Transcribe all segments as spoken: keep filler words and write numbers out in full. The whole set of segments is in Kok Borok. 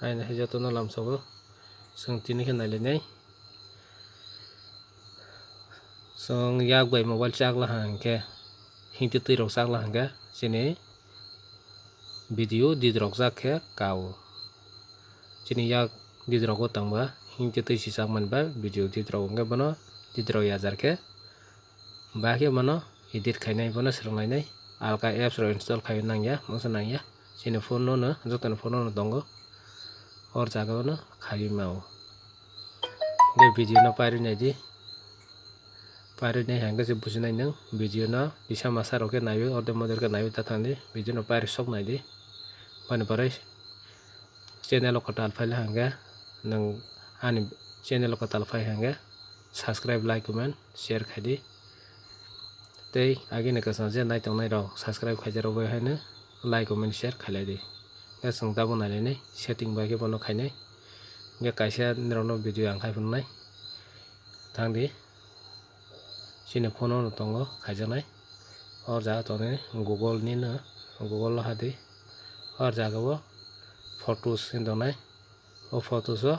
Naina hai jotono lamsogo. Chwng tini khe nailainai. Chwng yak bai mobile chakla hwnkhe, hingtwi twi rok chakla hwnkhe chini video didrok jak khe kao. Chini yak didrogo tangba hingtwi twi si chakmani ba video didrok hwnkhe bono didrok yajar khe. Bahai khe bono edit khainai, bono swrwnglainai. Alka apps rok install khai nangya, mungsa nangya. Chini phone no no, jotoni phone no no tongo. Or jaga o no khai mao. Hwnkhe video no pairwi naidi. Pairwi nai hwnkhe se bujinai nwng. Video no kisa masa rok khe naiwi, order model khe naiwi ta thangdi. Video no pairwi sok naidi. Boni pore channel o kwtal phaila hwnkhe nwng ani channel o kwtal phai hwnkhe subscribe, like, comment, share khaidi. Tei agini kwchang je naitongnai rok subscribe khaijak rok bai haino like, comment, share khailai di. Hwnkhe chwng tabuk nailainai setting bai khe bono khainai. Hwnkhe kaisa norokno video ang khai phunuknai. Thangdi. Chini phone o no tongo khaijaknai. Or jaga tongnai Google ni no, Google o hadi. Or jaga o photos hinwi tongnai. O photos o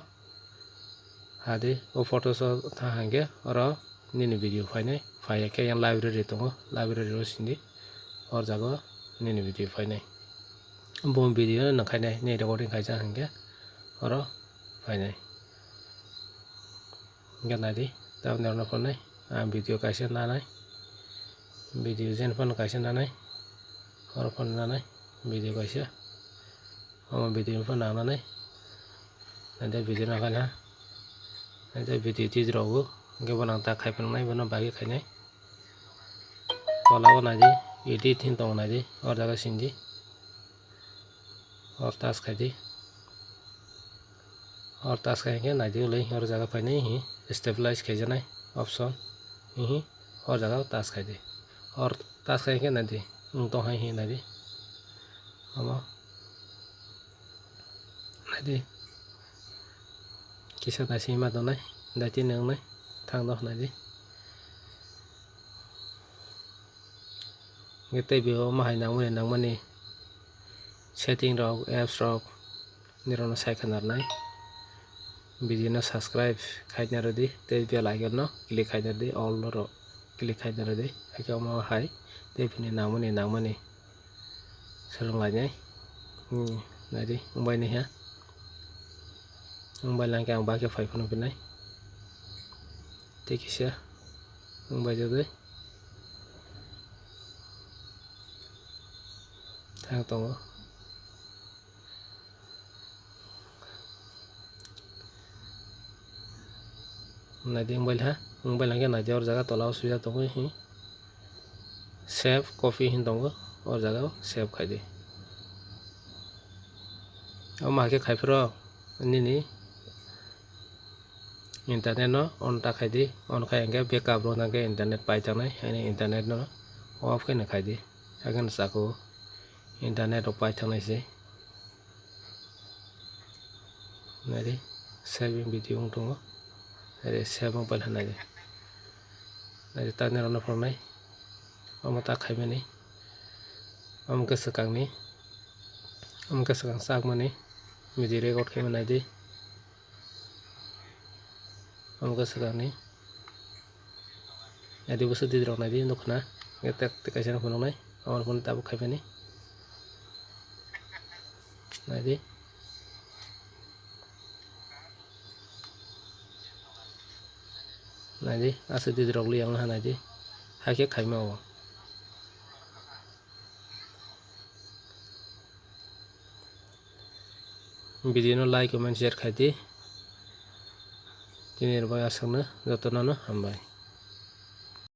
hadi, o photos o tha hwnkhe oro nini video phainai. Phaiya khe yang library tongo, library o sindi. Or jaga o nini video phainai. Bo video no nang khainai, ni recording khaijak hwnkhe oro phainai. Hwnkhe naidi, tabuk norokno phunai, ang video kaisa nanai, video jen phano kaisa nanai, oro phano nanai, video kaisa, omo video phano nangnai, naidi video nangkha na, naidi video twi rokgo, hwnkhe bono ang tak khai phunuknai, bono bagwi khainai. Tola o naidi, edit hin tongo naidi, or jaga sindi. Or touch khaidi. Or touch khai khe naidi, ule or jaga phainai hi stabilize khaijaknai option. Hi or jaga touch khaidi. Or touch khai khe naidi, wng tong hai hi naidi. Omo. Naidi. Kisa naisingma tongnai, daitino wngnai, thang do naidi. Hwnkhe tei bo omo hai nangmani, nangmani setting rok, apps rok, nirokno sai khna rwnai. Video no subscribe khaina rwdi, tei bell icon no click khaina rwdi, all no rok click khaina rwdi. Hakhe omo hai tei bini nangmani, nangmani. Swrwng lainai. Hmm, naidi, wng bai naiha. Wng bai lang khe ang bahai khe phai phano phinai. Tei kisa wng bai jagwi thang tongo. Naidi wng bai ha, wng bai lang khe naidi or jaga tola o swijak tongwi hi. Save copy hin tongo, o jaga o save khaidi. Omo hai khe khai phuru nini internet no on ta khaidi, on khai hwnkhe backup rwna hwnkhe internet pai tangnai, haini internet no off khe no khaidi, haikhe no chakao internet rok pai tangnai se. Naidi, saving video wng tongo. Naidi, save wng paikha naidi. Naidi, tamni rokno phunuknai. Omo ta khaimani. Omo khe swkangni. Omo khe swkang chakmani. Video record khaima naidi. Omo khe swkangni. Naidi bwswk didi rok naidi nukha na. Hwnkhe tak tei kaisa no phunuknai. Omo phone tabuk khaimani. Naidi. Naidi aswk didi rok liyang naha naidi. Hakhe khaima o. Video no like, comment, share khaidi. Tini rwbai aswkno jotono no hambai.